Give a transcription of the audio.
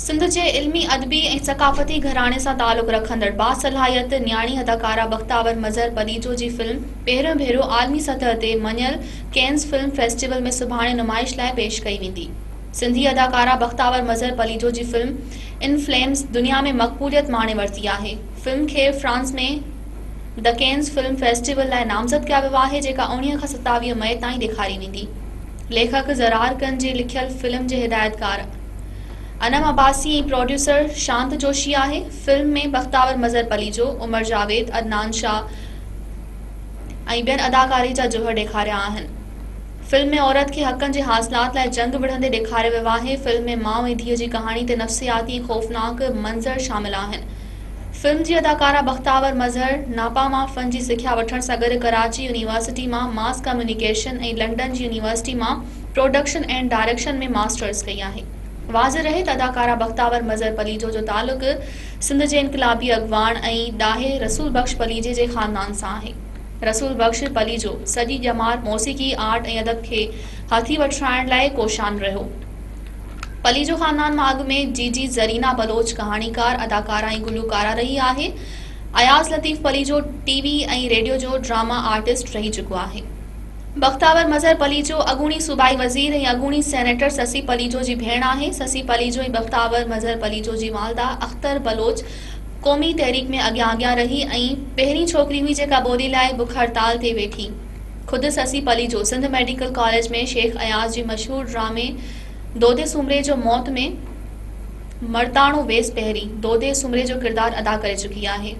سنڌ جي علمي، ادبي ۽ ثقافتي گهراڻي سان تعلق رکندڙ باصلاحيت نياڻي اداڪاره بختاور مظهر پليجو جي فلم پهريون ڀيرو عالمي سطح تي مڃيل ڪينز فلم فيسٽيول ۾ سڀاڻي نمائش لاء پيش ڪئي ويندي. سنڌي اداڪاره بختاور مظهر پليجو جي فلم ان فليمز دنيا ۾ مقبوليت ماڻي ورتي آهي. فلم کي France ۾ the Cannes film festival لاء نامزد ڪيا ويو آهي جيڪا اوڻيهه کان 27 مئي تائين ڏيکاري ويندي. ليکڪ زرار ڪن جي لکيل فلم جي هدايتڪار انعم عباسي ۽ پروڊيوسر شانت جوشي آهي. فلم ۾ بختاور مظهر پليجو، عمر جاويد، عدنان شاهه ۽ ٻين اداڪاري جا جوهر ڏيکاريا آهن. فلم ۾ عورت کي حقن جي حاصلات لاء جنگ وڙهندي ڏيکاريو ويو آهي. فلم ۾ ماء ۽ ڌيء جي ڪهاڻي تي نفسياتي ۽ خوفناڪ منظر شامل آهن. فلم جي اداڪارا بختاور مظهر ناپا مان فن جي سکيا وٺڻ سان گڏ ڪراچي يونيورسٽي مان ماس ڪميونيڪيشن ۽ لنڊن جي يونيورسٽي مان پروڊڪشن اينڊ ڊائريڪشن ۾ ماسٽرز ڪئي آهي. واضح رهي ته اداڪارا بختاور مظهر پليجو جو تعلق سنڌ جي انقلابي اڳواڻ ۽ ڏاهي رسول بخش پليجي جي خاندان سان آهي. رسول بخش پليجو سڄي ڄمار موسيقي، آرٽ ۽ ادب کي هٿي وٺرائڻ لاء ڪوشان رهيو. پليجو خاندان مان اڳ ۾ جيجي زرينا بلوچ ڪهاڻيڪار، اداڪارا ۽ گلوڪارا رهي آهي. اياز لطيف پليجو ٽي وي ۽ ريڊيو جو ڊراما آرٽسٽ رهي چڪو آهي. بختاور مظهر پليجو اڳوڻي صوبائي وزير ۽ اڳوڻي سينيٽر سسي پليجو جي ڀيڻ آهي. سسي پليجو ۽ بختاور مظهر پليجو جي والده اختر بلوچ قومي تحريڪ ۾ اڳيان اڳيان رهي ۽ پهرين ڇوڪري هئي جيڪا ٻولي لاء بک هڙتال تي ويٺي. خود سسي پليجو سنڌ ميڊيڪل ڪاليج ۾ شيخ اياز جي مشهور ڊرامي دودي سومري جو موت ۾ مرداڻو ويس پهري دودي سومري جو ڪردار ادا ڪري چڪي آهي.